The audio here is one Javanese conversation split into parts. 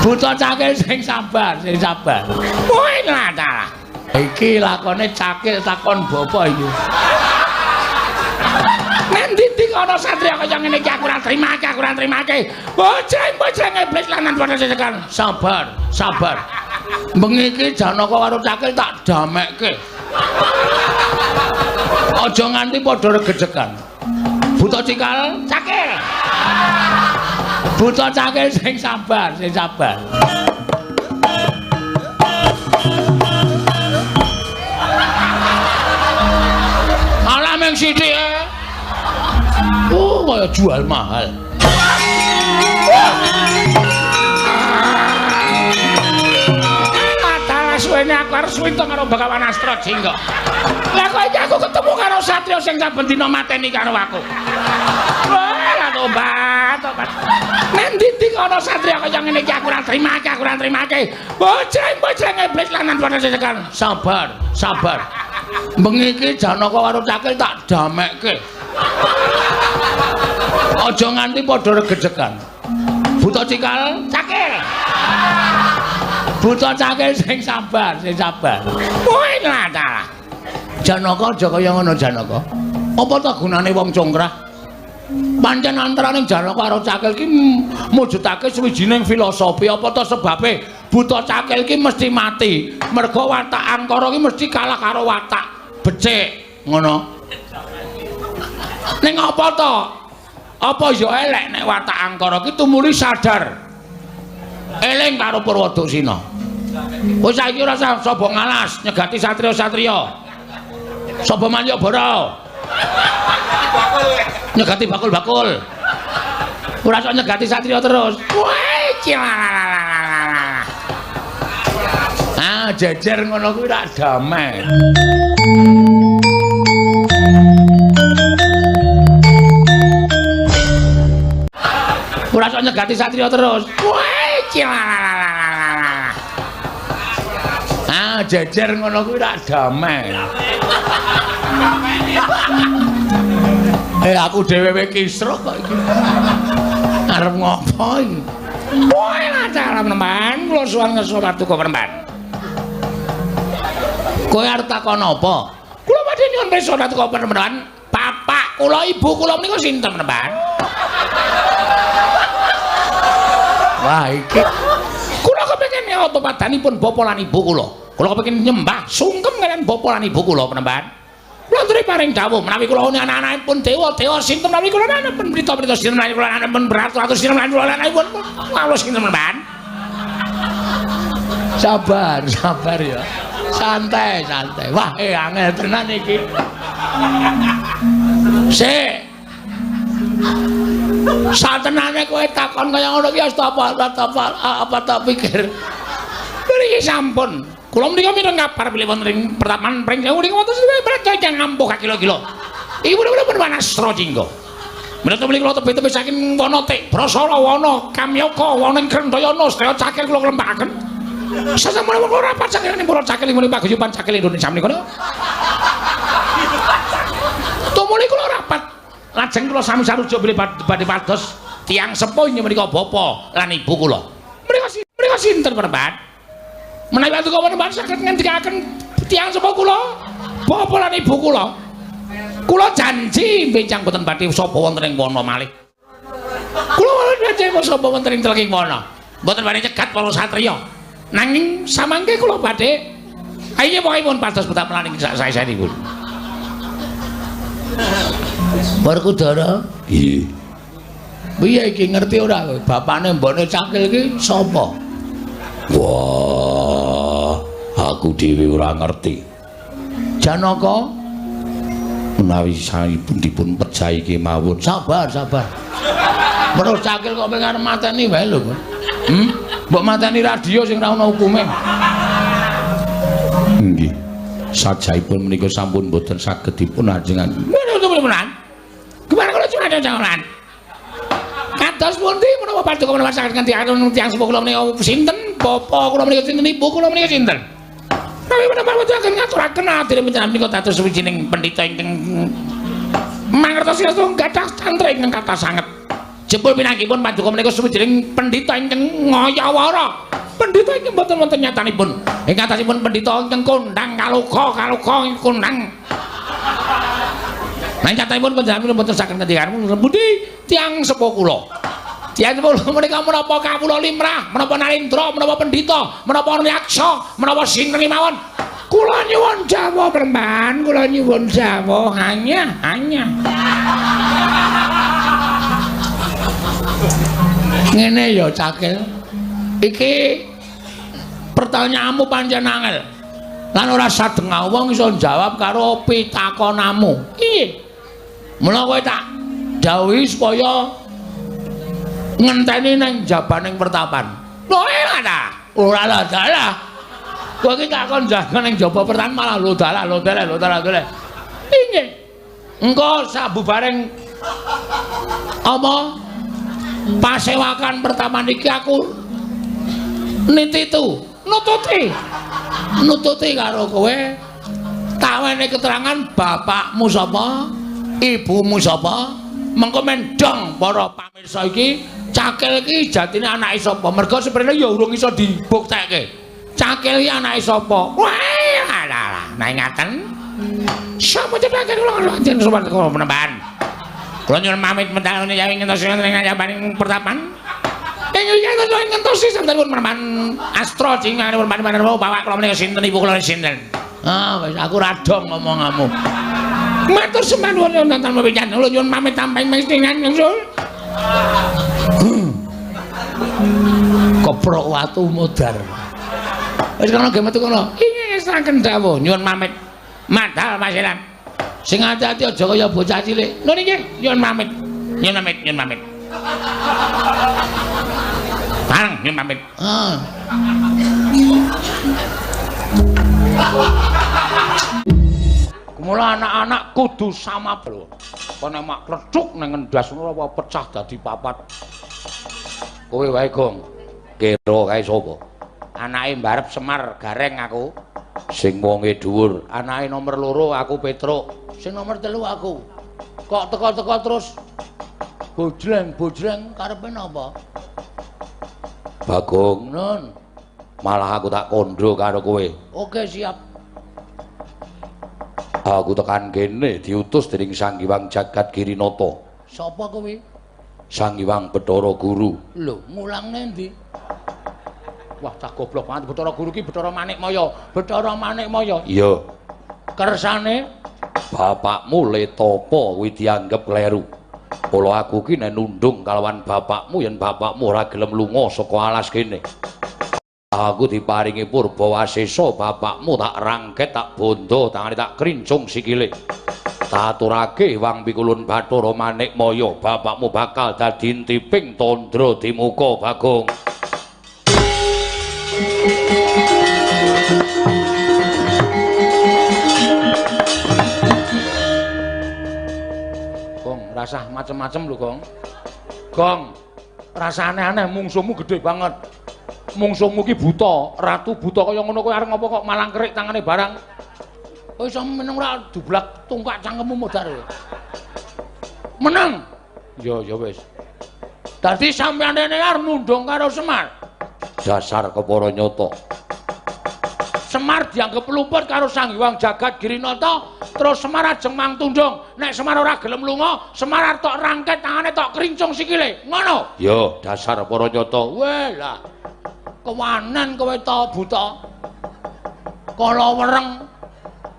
Buta Cakil sing sabar, sing sabar. Woi lah dalah. Iki lakone Cakil takon bapa iki. Ngendi-endi ana satria kaya ngene iki aku ora trimake, aku ora trimake. Boceng-boceng iblis lanang padha sesekan. Sabar, sabar. Bengi iki Janaka karo Cakil tak damekke. Aja nganti padha regejegan. Buta Cikal, Cakil. Buta Cakil sing sabar, sing sabar. Alah meng sithik e. Oh, kaya jual mahal. Adalah suwene aku arep suwito karo Begawan Astra Jingga. Lah kok iki aku ketemu karo satria sing saben dina mateni karo aku. Wah, tobat, tobat. Ngendi-endi ana satria kaya ngene iki aku ora trimake, aku ora trimake. Boceng-boceng iblis lanang padha sesekan. Sabar, sabar. Bengi iki Janaka karo Cakil tak damekke. Aja nganti padha regejegan. Buta Cikal, Cakil. Buta Cakil sing sabar, sing sabar. Woi lah dalah. Janaka aja kaya ngono Janaka. Apa ta gunane wong congkrah? Pancen antaraning Janaka karo Cakil ki mujudake suwijining filosofi. Apa ta sebabe Buta Cakil ki mesti mati? Mergo watak angkara ki mesti kalah karo watak becik, ngono. Ning apa ta? Apa ya elek nek watak angkara ki tumuli sadar eling karo Purwoduksina. Wis saiki ora usah saba ngalas nyegati satria-satria. Saba Manyabara. Nyegati bakul-bakul. Ora usah nyegati satria terus. Wah, cilalalala. Ah, jejer ngono kuwi rak damai. Ora usah nyegati satria terus. Wah, cilalalala. Ah, jejer ngono kuwi rak damai. Aku dhewe kisruh kok iki. Arep ngopo iki? Wah, lah penemban, kula suwun ngersa paduka penemban. Kowe arep takon apa? Kula badhe nyuwun pirsa paduka penemban. Bapak kula, ibu kula menika sinten penemban? Wah, iki kula kepengin nyoto padanipun bapa lan ibu kula. Kula kepengin nyembah sungkem kaliyan bapa lan ibu kula penemban. Kula aturi paring dawuh menawi kula anak-anakipun dewa-dewa sinten menawi kula anakipun prita-prita sinten menawi kula anakipun beratus-ratus sinten menawi kula anakipun kawula sinten penemban. Sabar, sabar ya. Santai, santai. Wah, angel tenan iki. Sik. Satenane kowe takon kaya ngono ki apa tak pikir. Niki sampun. Kula menika mireng kabar bilih wonten ing pertapan pring sewu niku wonten praja ingkang ampuh kakila-kila. Iki menika Wanastra Jingga. Menika menika kula tebih-tebih saking wana Tik Brasara, wana Kamyaka, wana ing Krendayana sedaya Cakil kula klempakaken. Sasampunipun kula rapat saking para Cakil ing paguyuban Cakil Indonesia menika. Tumuli kula rapat lajeng kula sami sarujuk bilih badhe pados tiyang sepuh inggih menika bapa lan ibu kula. Menika sinten penemban? Menawi paduka penemban saged ngendikaken tiyang sepuh kula, bapa lan ibu kula. Kula janji benjang boten badhe sapa wonten ing wana malih. Kula janji sapa wonten ing tleking wana. Mboten badhe nyegat para satriya. Nanging samangke kula badhe ayo pokokipun pados betap melaning sak sae-saenipun. Werkudara, nggih. Piye iki ngerti ora kowe? Bapane mbone Cakil iki sapa? Wah, aku dhewe ora ngerti. Janaka menawi saipun dipun pejahi kemawon. Sabar, sabar. Weruh Cakil kok pengen arep mateni wae lho. Mbok mateni radio sing ora ana hukume. Nggih. Sajaipun menika sampun mboten saged dipun ajengan. Gimana kula cuma jangan. Kados pundi menapa paduka menapa saged ngendikaken tiyang sepuh kula menika sinten? Bapa kula menika sinten? Ibu kula menika sinten? Menawi menapa boten ngaturaken adire panjenengan menika dados sawijining pendhita ingkang mangertosi gadah cantra ingkang kathah sanget. Jebul pinanggihipun paduka menika suwijining pendhita ingkang ngayawara. Pendhita ingkang boten wonten nyatanipun. Ing atasipun pendhita ingkang kondhang kaloka kaloka ing kondhang. Nah nyatanipun panjenengan boten saged ngendikan pundi tiyang sepuh kula. Tiyang sepuh menika menapa kawula limrah, menapa narendra, menapa pendhita, menapa yaksa, menapa sinten mawon. Kula nyuwun jawah Peremban, kula nyuwun jawah hanya hanya. Ngene ya Cakil. Iki pertanyaanmu pancen angel. Lan ora sadengah wong iso jawab karo pitakonamu. Piye? Mula kowe tak dawuhi supaya ngenteni nang jabaning pertapan. Lho ora ta? Ora lah dalah. Kowe iki tak kon jaga nang jaba pertapan malah lho dalah lho dalah lho dalah lho. Inggih. Engko sabubareng apa pasewakan pertapan iki aku nititu, nututi. Nututi karo kowe. Tak wenehi keterangan bapakmu sapa? Ibumu sapa? Mengko mendong para pamirsa iki, Cakil iki jatine anake sapa? Merga seprene ya urung iso dibuktekke. Cakil iki anake sapa? Wah, alah, nah ngaten. Sapa cethake kula njenengan sowan kula penemban. Kula nyuwun pamit medal ya ngentos ing jabaning pertapan. Ing iki ngentosi sampeyan penemban Astra cingane penemban bapak kula menika sinten ibu kula sinten. Ah, wis aku ra dong ngomonganmu. Matur sembah nuwun nonton pisan. Kula nyuwun pamit tamping mestingan nyusul. Koprok watu modar. Wis kono ge metu kono. Inggih sraken dawuh nyuwun pamit. Madal Mas Elan. Sing ati-ati aja kaya bocah cilik. Lho niki nyuwun pamit. Nyuwun pamit, nyuwun pamit. Bareng nyuwun pamit. Ah. Mula anak-anak kudu sama lho. Kok nek mak klecuk nang ngendas ngono apa pecah dadi papat. Kowe wae, Gong. Kira kae sapa? Anake mbarep Semar Gareng aku. Sing wonge dhuwur. Anake nomor 2 aku Petruk. Sing nomor 3 aku. Kok teko-teko terus bojleng-bojleng karepe napa? Bagong, Nun. Malah aku tak kandha karo kowe. Oke, siap. Aku tekan kene diutus dening Sang Hyang Jagat Girinata. Sapa kowe? Sang Hyang Bathara Guru. Lho, mulang ndi? Wah, cah goblok banget. Bathara Guru ki Bathara Manikmaya. Bathara Manikmaya. Iya. Kersane bapakmu le tapa kuwi dianggep kleru. Kala aku ki nek nundung kalawan bapakmu yen bapakmu ora gelem lunga saka alas kene. Aku diparingi purba wasesa bapakmu tak rangket tak bondo tangane tak krincung sikile. Taturake Wang Pikulun Bathara Manikmaya bapakmu bakal dadi intiping tandra di muka Bagong. Gong, rasah macem-macem lho, Gong. Gong, rasah aneh-aneh mungsuhmu gede banget. Mungsuhmu ki buta, ratu buta kaya ngono kowe arep ngopo kok malang kerik tangane barang. Kowe iso meneng ora dublak tungkak cangkemmu modar kowe. Meneng. Ya ya wis. Dadi sampeyan rene arep nundung karo Semar. Dasar kepara nyata. Semar dianggep luput karo Sang Hyang Jagat Girinata, terus Semar ajeng mangtundung. Nek Semar ora gelem lunga, Semar arep tok rangket tangane tok krincung sikile. Ngono. Ya, dasar para nyata. Weh lah. Kewanen kowe ta buta. Kala wereng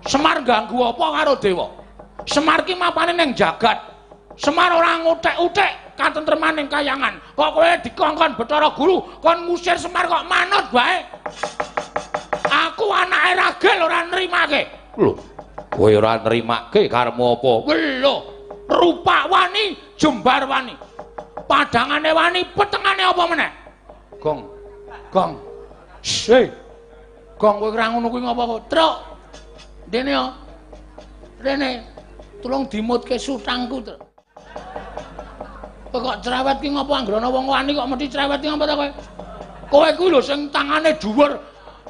Semar ganggu apa karo dewa? Semar ki mapane ning jagat. Semar ora nguthek-uthek katentreman ning kayangan. Kok kowe dikongkon Bathara Guru kon ngusir Semar kok manut bae. Aku anake Ragil ora nrimake. Lho, kowe ora nrimake karepmu apa? Lho, rupak wani, jembar wani. Padangane wani, petengane apa meneh? Gong. Gong. Hei. Gong kowe ora ngono kuwi ngapa kok? Truk. Rene yo. Rene. Tulung dimutke sutangku, Truk. Kowe kok cerewet ki ngapa anggere ana wong wani kok mesti cerewet ki ngapa ta kowe? Kowe kuwi lho sing tangane dhuwur,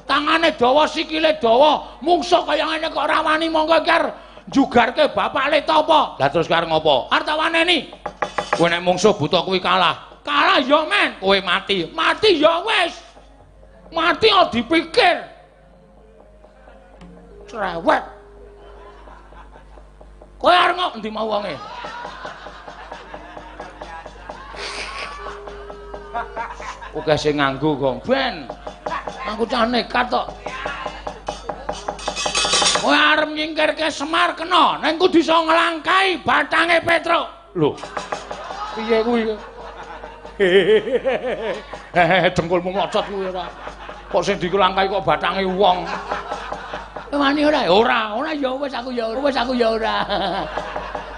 tangane dawa, sikile dawa, mungsuh kaya ngene kok ora wani mongko iki arep njugarke bapak le ta apa? Lah terus arep ngopo? Arep tak waneni. Kowe nek mungsuh buta kuwi kalah. Kalah ya men, kowe mati. Mati ya wis. Mati kok dipikir. Cerewet. Kowe arep ngok endi mau wonge? Oke sing nganggo gong ben. Aku cah nekat tok. Kowe arep nyingkirke Semar kena, ning kudu iso nglangkai bathange Petruk. Lho. Piye kuwi? Hehehe, dengkulmu mlocot kuwi ora. Kok sing dikelangkai kok bathange wong. Wani ora? Ora, ora ya wis aku ya wis aku ya ora.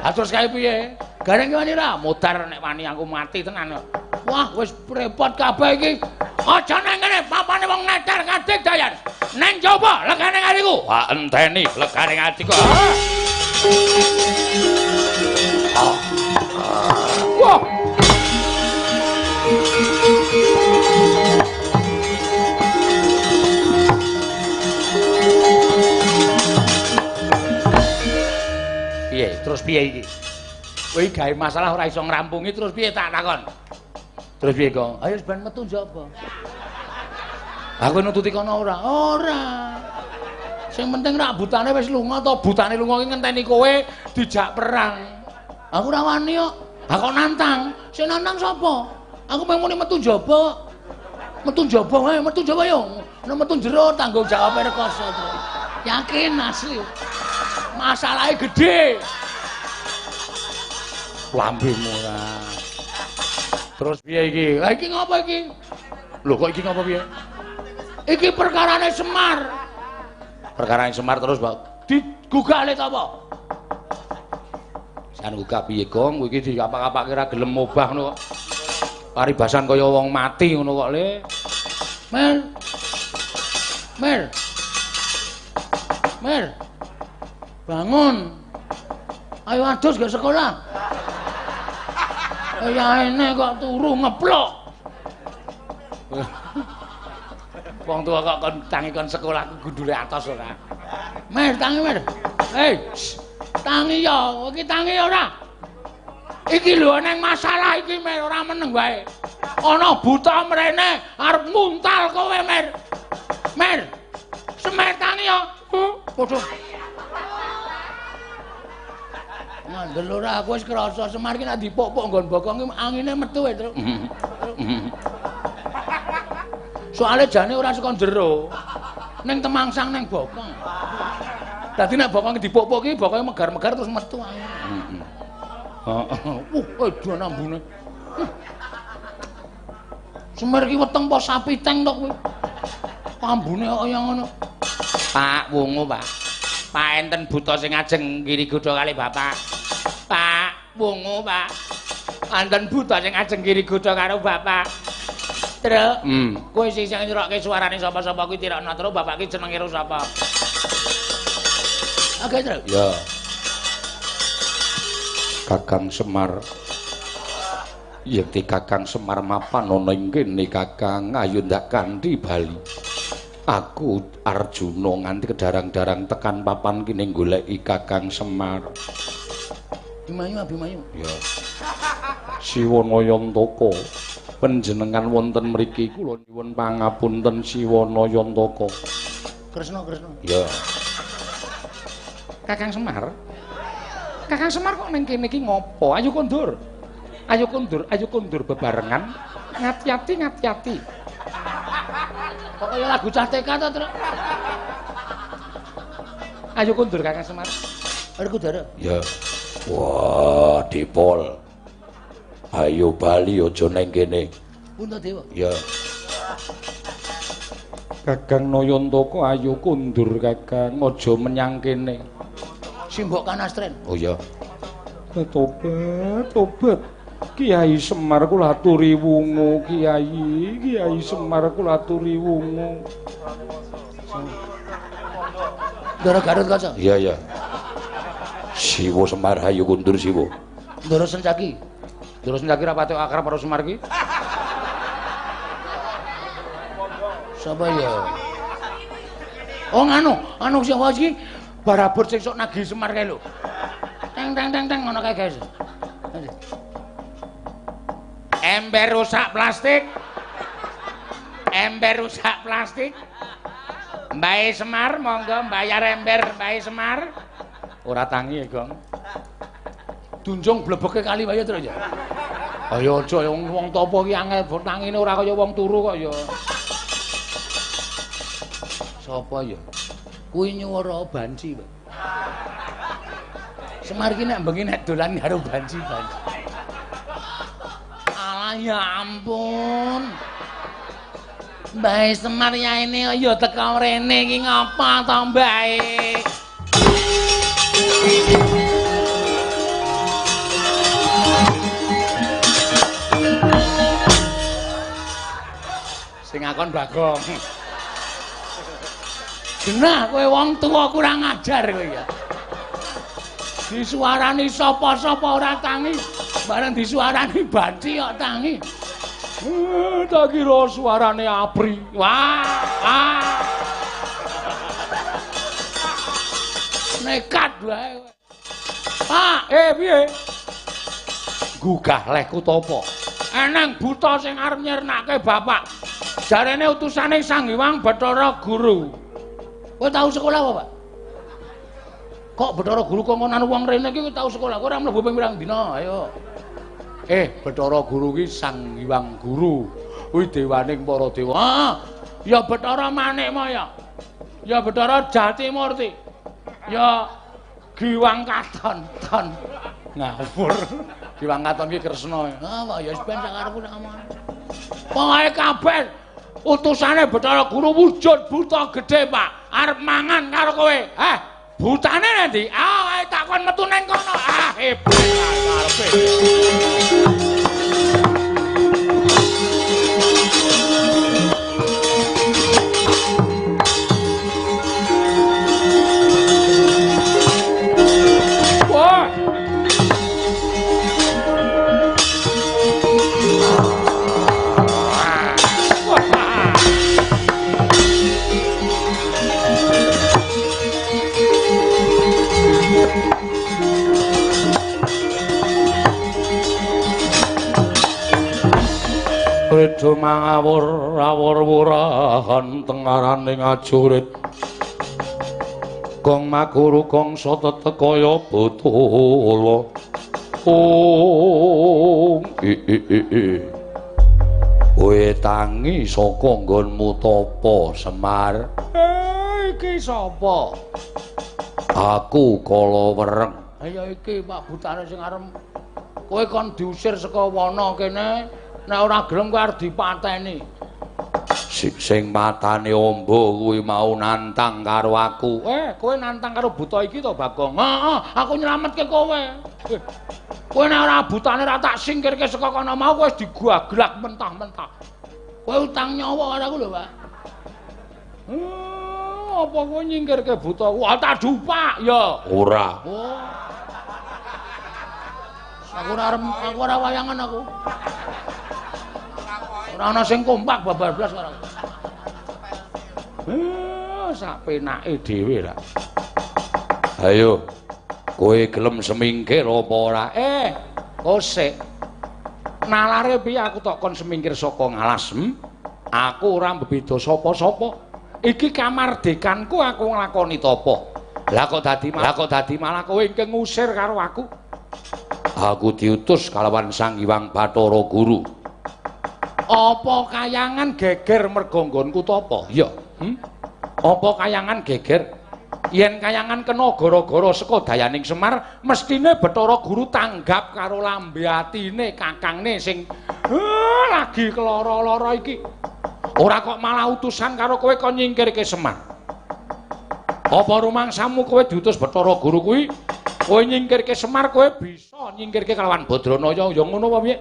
Ha terus kae piye? Gareng wani ora? Modar nek wani aku mati tenan kok. Wah, wis repot kabeh iki. Aja nang ngene, papane wong neter kadek dayan. Neng coba legane atiku. Wah, enteni legane atiku. Wah. Piye? Terus piye iki? Kowe gawe masalah ora iso ngrampungi terus piye tak takon? Terus piye, Gong? Ayo ben metu njaba. Aku nututi kono ora? Ora. Sing penting rak butane wis lunga to, butane lunga ki ngenteni kowe dijak perang. Aku ora wani kok. Ha kok nantang? Sing nantang sapa? Aku mung muni metu njaba. Metu njaba wae, metu njaba yo. Nek metu jero tanggung jawabe rekoso. Yakin asli. Masalahe gedhe. Lambemu ora. Terus piye iki? Lah iki ngopo iki? Lho kok iki ngopo piye? Iki perkarane Semar. Perkarane Semar terus, Pak. Digugah le ta apa? San gugah piye, Gong? Kowe iki diapak-apake ora gelem obah ngono kok. Paribasan kaya wong mati ngono kok, Le. Mer. Mer. Mer. Bangun. Ayo adus gak sekolah. Ya ene kok turu ngeplok. Wong tua kok kon tangi kon sekolah gundule atos ora. Mer tangi mer. Hei, tangi yo, iki tangi ora. Iki lho neng masalah iki mer ora meneng wae. Ana buta mrene arep nguntal kowe mer. Mer. Semer tangi yo. Padha. Ngandel ora aku wis krasa Semar iki nek dipuk-puk nggon bokong iki angine metu e, Truk. Soale jane ora saka jero. Ning temangsang ning bokong. Dadi nek bokong dipuk-puk iki bokonge megar-megar terus metu angine. Heeh. Edan ambune. Semar iki weteng apa sapi teng tok kuwi. Ambune kok kaya ngono. Pak wungu, Pak. Pak enten buta sing ajeng ngiri godha kali bapak. Pak wungu, Pak. Enten buta sing ajeng ngiri godha karo bapak. Truk, kowe sing nyerokke suarane sapa-sapa kuwi tirokno terus bapak ki jenenge karo sapa? Oke, Truk. Ya. Kakang Semar. Yekti Kakang Semar mapan ana ing kene Kakang, ayo ndak kanthi bali. Aku Arjuna nganti kedarang-darang tekan papan kene goleki Kakang Semar. Abimanyu, Abimanyu. Ya. Siwana Yantaka, panjenengan wonten mriki kula nyuwun pangapunten Siwana Yantaka. Kresna, Kresna. Ya. Kakang Semar. Kakang Semar kok ning kene iki ngopo? Ayo kondur. Ayo kondur, ayo kondur bebarengan. Ngati-ati, ngati-ati. Kok kaya lagu cah TK to, Truk? Ayo kondur Kakang Semar. Werkudara. Ya. Wah, Dipol. Ayo bali aja neng kene. Puntadewa. Ya. Kakang Nayantaka ayo kondur Kakang, aja menyang kene. Simbok Kanastren. Oh iya. Tobat, tobat. Kiai Semar kula aturi wungu, Kiai, Kiai Semar kula aturi wungu. Ndara Garut Kaca. Iya, iya. Siwa Semar ayo kundur Siwa. Ndara Sencaki. Ndara Sencaki ra pati akrab karo Semar ki. Sapa ya? Oh nganu, anu sapa iki? Barabur sing sok nagih Semar kae lho. Teng teng teng teng ngono kae guys. Ember rusak plastik. Ember rusak plastik. Mbae Semar monggo mbayar ember Mbae Semar. Ora tangi ya, Gong. Dunjung blebeke kali wae terus ya. Ayo aja wong topo ki angel tangine ora kaya wong turu kok ya. Sapa ya? Kuwi nyuwara banci, Pak. Semar ki nek bengi nek dolan karo banci-banci. Alah ya ampun. Mbae Semar yaene ya teka rene iki ngapa to mbae? Sing ngakon Bagong. Genah kowe wong tuwa kurang ajar kowe ya. Disuarani sapa-sapa ora tangi, bareng disuarani banci kok tangi. Tak kira suarane Apri. Wah, ah. Nekat wae. Pak, piye? Gugah lehku topo. Eneng buta sing arep nyirnake bapak. Jarene utusane Sang Hyang Bathara Guru. Kowe tau sekolah apa, Pak? Kok Bathara Guru kongkonan wong rene iki tau sekolah? Kowe ora mlebu ping pirang dina? Ayo. Bathara Guru ki Sang Hyang Guru. Kuwi dewaning para dewa. Ah, ya Bathara Manikmaya. Ya Bathara Jatimurti. Ya Giwang Katon. Ton. Ngawur. Giwang Katon ki Kresna. Ah, kok ya ben sakarepku nek ngomong. Pokoke kabeh utusane Bathara Guru wujud buta gedhe, Pak. Arep mangan karo kowe. Eh, butane nanti? Ah, tak kon metu nang kono. Ah, hebat karepe. Wah. Redo mangawur awur wurahan tengaraning ajurit Gong makuru gongso tetek kaya botolo. Ong i i i i. Kowe tangi saka nggonmu tapa Semar? Iki sapa? Aku kala wereng. Ya iki Pak Butane sing arep kowe kon diusir saka wana kene. Nek ora gelem kowe arep dipateni. Sing matane ombo kuwi mau nantang karo aku. Kowe nantang karo buta iki to, Bagong? Heeh, aku nyelametke kowe. Kowe nek ora butane ora tak singkirke saka kono mau kowe wis digaglak mentah-mentah. Kowe utang nyawa karo aku lho, Pak. Apa kowe nyingkirke buta? Wah, tak dupak ya. Ora. Oh. Aku ora aku ora wayangan aku. Ora ana sing kompak babar blas karo aku. Sak penake dhewe lah. Ayo. Kowe gelem semingkir apa ora? Kosek. Nalare piye aku tok kon semingkir saka ngalas? Aku ora mbebeda sapa-sapa. Iki kamardikanku aku nglakoni tapa. Lah kok dadi malah kowe ingkang ngusir karo aku? Aku diutus kalawan Sang Hyang Bathara Guru. Apa kayangan geger merga nggonku tapa? Iya. Apa kayangan geger? Yen kayangan kena gara-gara saka dayaning Semar, mestine Bathara Guru tanggap karo lambe atine kakangne sing lagi kelara-lara iki. Ora kok malah utusan karo kowe kon nyingkirke Semar. Apa rumangsamu kowe diutus Bathara Guru kuwi? Kowe nyingkirke Semar, kowe bisa nyingkirke kalawan Badranaya ya ngono apa piye?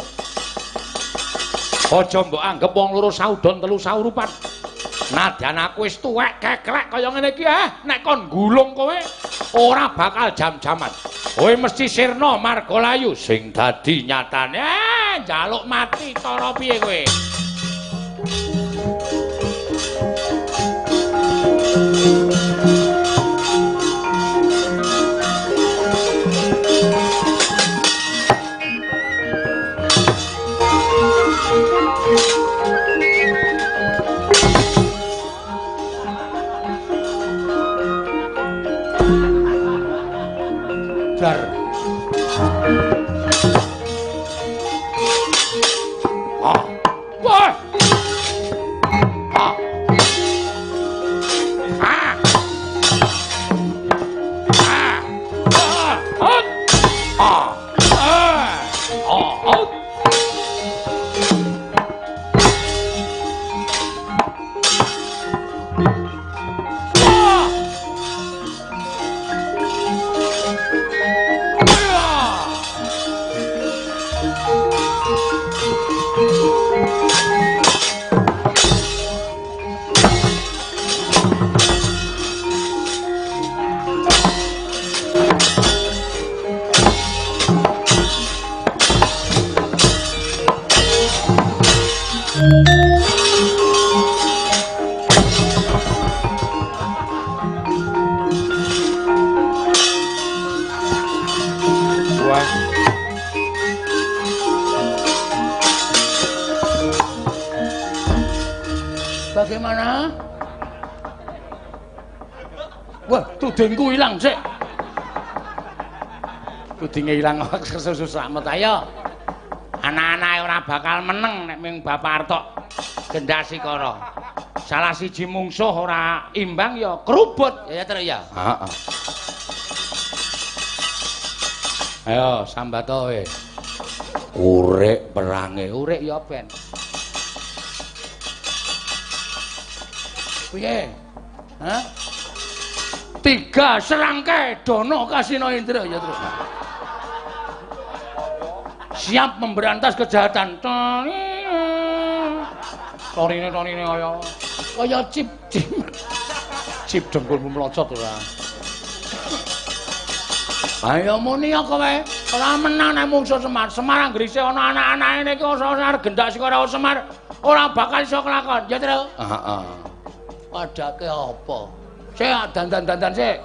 Aja mbok anggep wong loro saudon telu saurupan. Nadyan aku wis tuwek keklek kaya ngene iki, nek kon gulung kowe ora bakal jam-jaman. Kowe mesti sirna marga layu sing dadi nyatane njaluk mati cara piye kowe? Ah. Wah. Ah. Ah. Ah. Ah. Ah. Ah. Ah. Bagaimana? Wah, tudingku ilang sik. Tudinge ilang kesusu slamet ayo. Anak-anake ora bakal meneng nek ming Bapak Artok Gendhasikara. Salah siji mungsuh ora imbang ya kerubut. Ya terus ya. Heeh. Ayo sambato kowe. Urek perange, urek ya ben. Piye? Hah? 3 serangkai Dono Kasino Indra ya terus. Siap memberantas kejahatan. Torine torine kaya kaya cip cip. Cip dengkulmu melocot ora. Ayo muni ya kowe. Ora menang nek mungsuh Semar. Semar anggere isih ana anak-anake niki ora Gendhasikara Semar ora bakal iso kelakon. Ya terus. Heeh. Padake apa? Sik dandan-dandan sik.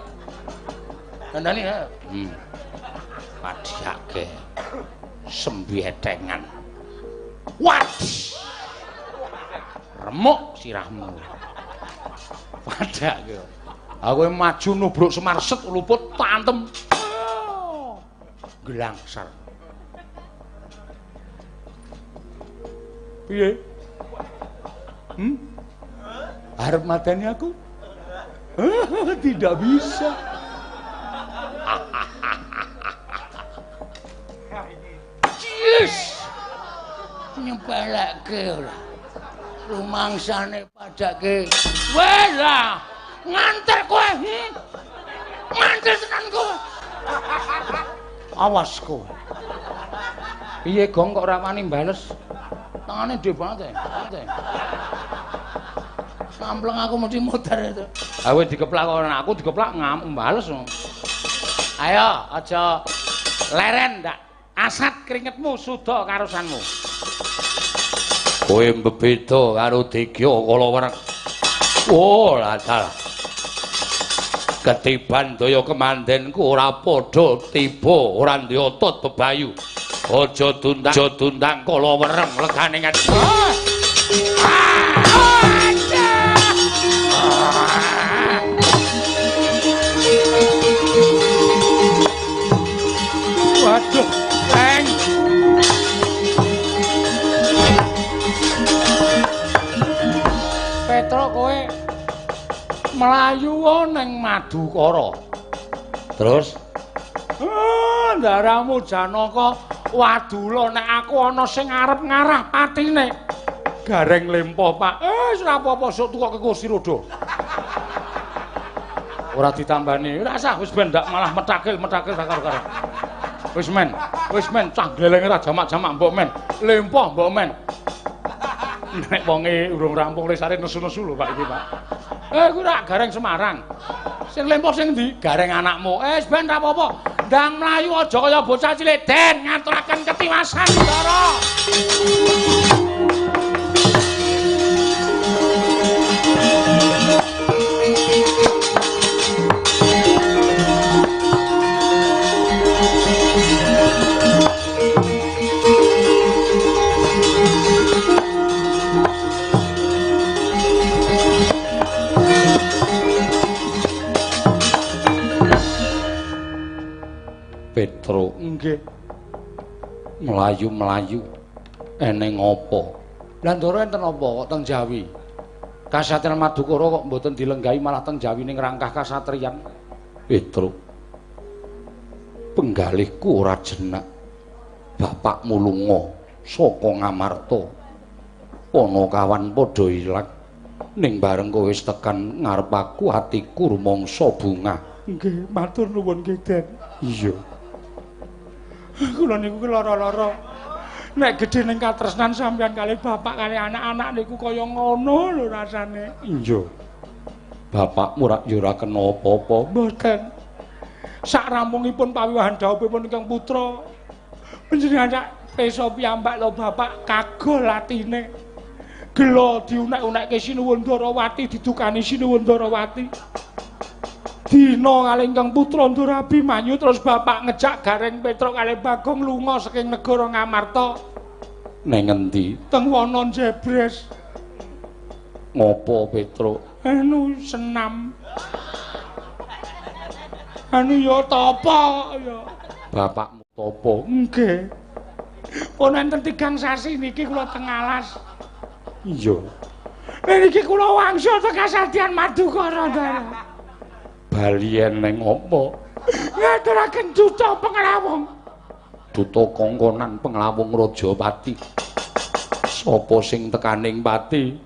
Dandani ya. Padake sembietengan. Wat. Remuk sirahmu. Padake. Aku maju nubruk Semar set luput tantem. Gelangsar. Piye? Arep mateni aku? Tidak bisa. Yes. Nyepelekke ora. Rumangsane padake. Weh lah, nganter kowe. Nganter tenan kowe. Awas kowe. Piye gong kok ora wani bales? Tangane gedhe banget ya. Sampleng aku mesti muter itu. Awe dikeplak ora aku dikeplak ngamuk bales. Ayo aja leren ndak. Asat keringetmu suda karusanmu. Kowe mbebeda karo Digya kala wereng. Oh, latal. Ketiban daya kemandenku ora padha tiba, ora duwe otot bebayu. Aja tundang kala wereng legane ngene. Waduh, Leng. Petro kowe mlayu ning Madukara. Terus? Ndaramu Janaka wadula nek aku ana sing arep ngarah patine. Gareng lempo, Pak. Wis ora apa-apa sok tukoke kursi roda. Ora ditambani. Ora usah wis ben ndak malah metakil-metakil tak karo-karo. Wis men cah glelenge ra jamak-jamak mbok men. Lempoh mbok men. Nek wonge urung rampung lesare nesu-nesu lho Pak iki, Pak. Kuwi rak Gareng Semarang. Sing lempoh sing endi? Gareng anakmu. Wis ben ra apa-apa. Ndang mlayu aja kaya bocah cilik den ngaturaken ketiwasan Ndara. Petro. Nggih. Mlayu-mlayu eneng apa? Lah Ndara enten apa kok teng Jawi? Kasatriyan Madukara kok mboten dilenggahi malah teng Jawi ning rangkah kasatriyan. Petruk. Penggalihku ora jenak. Bapakmu lunga saka Ngamarta. Panakawan padha ilang. Ning bareng kowe wis tekan ngarep aku atiku rumangsa bungah. Nggih, matur nuwun nggih, Den. Iya. Kula niku lara-lara. Nek gedhe ning katresnan sampeyan kalih bapak kalih anak-anak niku kaya ngono lho rasane. Iya. Bapakmu rak ya ora kena apa-apa. Mboten. Sak rampungipun pawiwahan dhawuhipun ingkang putra, panjenengan sak pesa piyambak lho bapak kagol atine. Gela diunek-unekke Sinuwun Ndarawati, didukani Sinuwun Ndarawati. Dina kalih ingkang putra Ndara Abimanyu terus bapak ngejak Gareng Petruk kalih Bagong lunga saking negara Ngamarta. Neng endi? Teng wana Jebres. Ngopo Petruk? Anu senam. Anu ya tapa ya. Bapakmu tapa? Nggih. Pun enten 3 sasi niki kula teng alas. Iya. Niki kula wangsul teng Kasatriyan Madukara, Ndara. Balien neng apa? Ngaturaken duta penglawung. Duta kongkonan penglawung Rajapati. Sapa sing tekaning pati?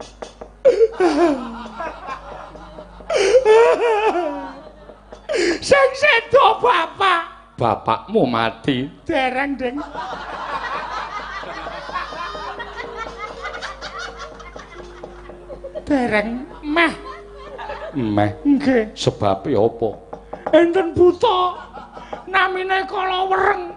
Sing sedo bapak. Bapakmu mati. Dereng, Ding. Dereng meh. Meh. Nggih. Sebabe apa? Enten buta namine Kala Wereng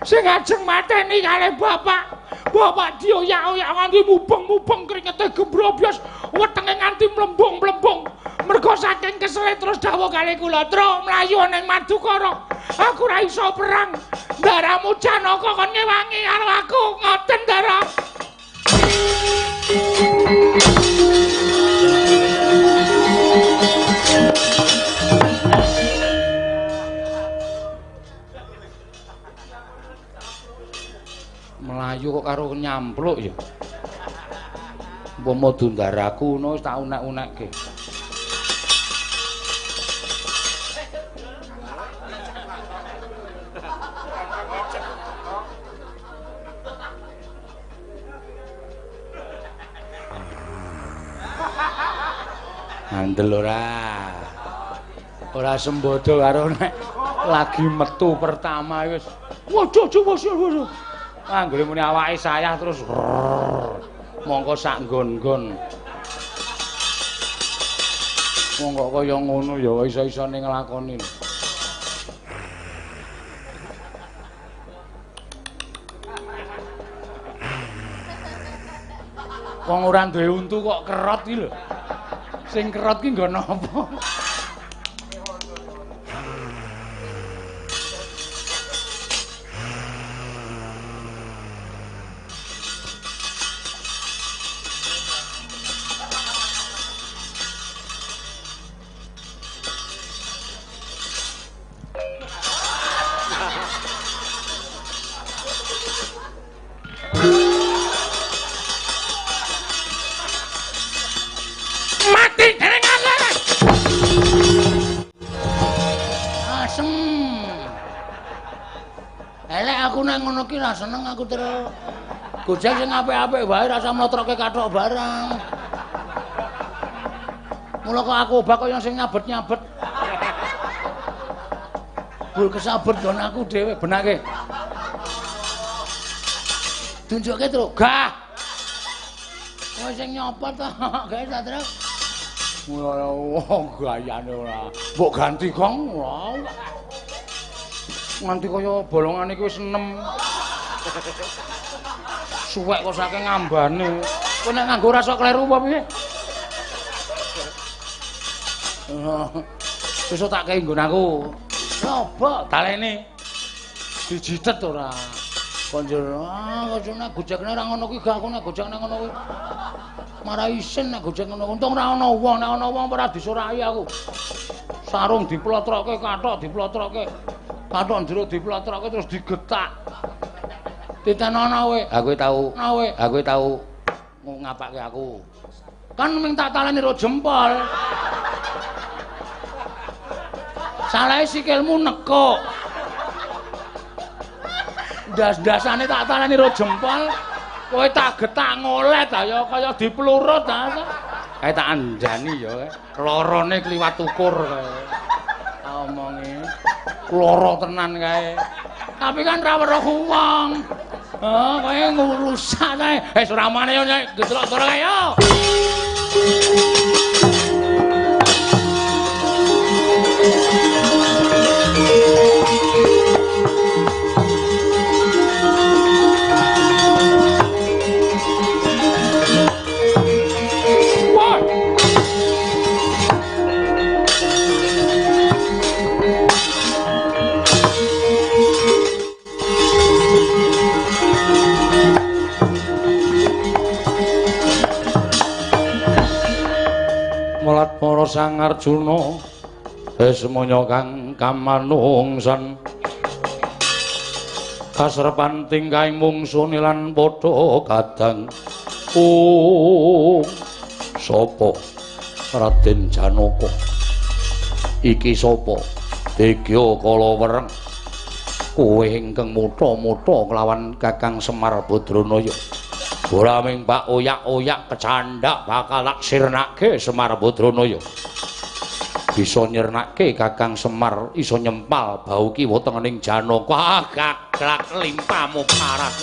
sing ajeng mateni kalih bapak. Bapak dioyak-oyak nganti mubeng-mubeng kringete gembrobyos, wetenge nganti mlembung-mlembung. Mergo saking kesele terus dawuh kalih kula, "Truk mlayu ning Madukara. Aku ora iso perang. Ndaramu Janaka kon ngewangi karo aku." Ngoten, Ndara. Melayu kok karo nyampluk ya. Umpama dundaraku ngono wis tak unek-unekke. Andel ora. Ora sembodo karo nek lagi metu pertama wis. Waduh, waduh, waduh. Anggere muni awake sayah terus mongko sak nggon-nggon. Mongko kaya ngono ya iso-isone nglakoni. Wong ora duwe untu kok kerot iki lho. Sing kerot ki nggo napa? Seneng aku terus. Gojek sing apik-apik wae rasa mlotroke kathok barang. Mula kok aku obah kaya sing nyabet-nyabet. Bul kesabet nggon aku dhewe benake. Tunjukke terus. Gah. Kowe sing nyopot to, gawe ta terus. Mula wong gayane ora. Mbok ganti gong ora. Nganti kaya bolongane iki wis 6. Suwek kok saking ngambane. Kowe nek nganggo ora sok kleru apa piye? Sesuk tak kei nggon aku. Coba talene. Dijitet ora. Konjur, ah kok nek gojekne ora ngono kuwi gak aku nek gojekne ngono kuwi. Marah isin nek gojek ngono. Untung ora ana wong, nek ana wong ora disuraki aku. Sarung diplotroke, kathok diplotroke. Kathok njero diplotroke terus digetak. Titenono kowe. Ha kowe tau, kowe. Ha kowe tau ngapake aku. Kan ming tak taleni ro jempol. Salahe sikilmu nekuk. Ndas-ndasane tak taleni ro jempol, kowe tak getak ngolet ha ya kaya diplurut ta. Kae tak andani ya kae. Lorone kliwat ukur kae. Tak omongi. Loro tenan kae. Tapi kan ra weruh wong. Oh, kowe ngrusak kae. Wis ora mane yo gedelok kae yo. Melat para Sang Arjuna semono kang kamanungsan kasrepan tingkahing mungsune lan padha kadang. Oh, sapa Raden Janaka iki? Sapa Degya kala wereng kowe ingkang mutha-mutha kelawan Kakang Semar Badranaya? Ora ming bak oyak-oyak kecandak bakal tak sirnake Semar Badranaya. Bisa nyirnake Kakang Semar iso nyempal bau kiwa tengening Janaka. Gaglak limpamu parat.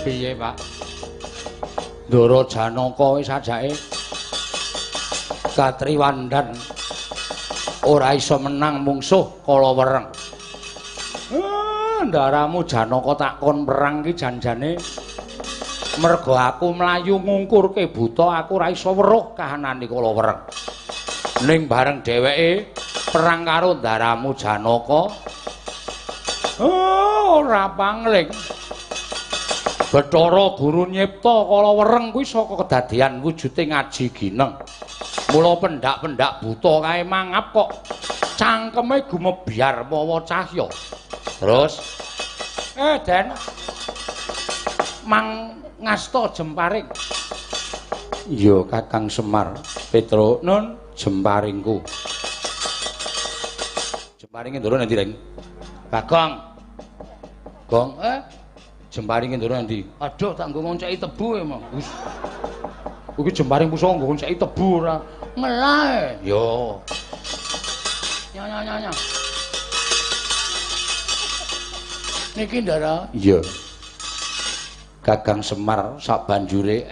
Piye, Pak? Ndara Janaka wis ajake katriwandan ora iso menang mungsuh kala wereng. Ndaramu Janaka tak kon perang ki janjane mergo aku mlayu ngungkurke buta, aku ora iso weruh kahanane kala wereng. Ning bareng dheweke Perang karo ndaramu Janaka. Oh, ora pangling. Bathara Guru nyipta kala wereng kuwi saka kedadian wujude ngaji gineng. Mula pendak-pendak buta kae mangap kok cangkeme gumebyar mawa cahya. Terus Den mang ngasta jemparing. Iya Kakang Semar, Petro nun jemparingku. Jemparinge ndoro nanti, Reng? Bagong. Gong, jemparinge ndoro nanti. Aduh, tak nggo ngonceki tebu e, Mang. Iki jemparing pusaka nggo ngonceki tebu ora. Ngelae. Yo. Nya nya nya nya. Niki Ndara. Iya. Kakang Semar sabanjure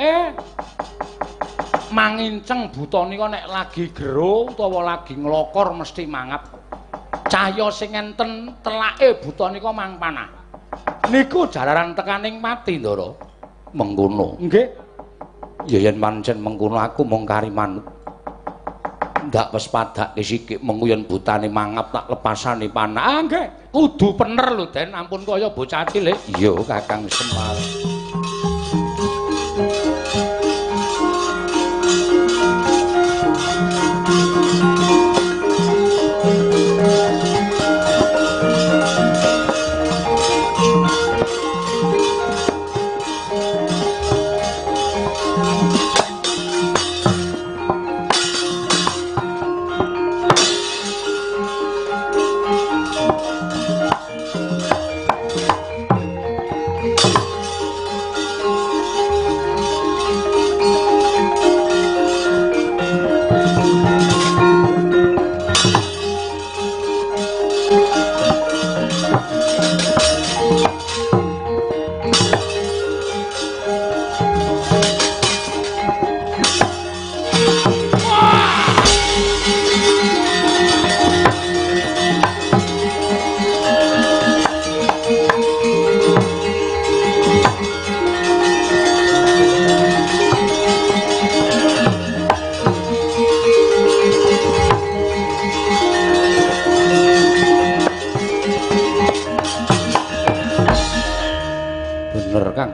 manginceng buta nika nek lagi gero utawa lagi nglokor mesti mangap. Cahya sing enten telake buta nika mang panah. Niku jalaran tekaning pati, Ndara. Mengkono. Nggih. Ya yen pancen mengkono aku mung kari manut. Ndak wis padake sikik mengko yen butane mangap tak lepasane panah. Ah nggih, kudu pener lho, Den, ampun kaya bocah cilik. Iya, Kakang Semar.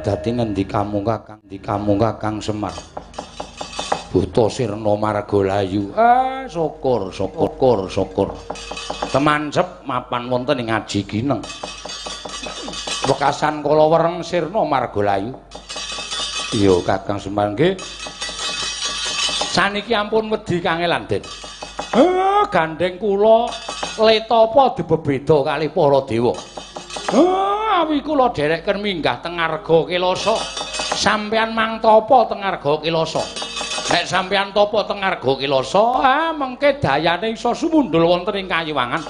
Dadi ngendikamu Kakang, ndikamu Kakang Semar. Buta sirna margalayu. Syukur, syukur, syukur. Temancep mapan wonten ing Aji Gineng. Wekasan kala wereng sirna margalayu. Iya Kakang Semar nggih. Saniki ampun wedi kangelan, Den. Gandeng kula letapa dibebeda kalih para dewa. Awi kula dhereken minggah teng Arga Kelasa. Sampeyan mang tapa teng Arga Kelasa. Nek sampeyan tapa teng Arga Kelasa, mengke dayane iso sumundul wonten ing kayiwangan.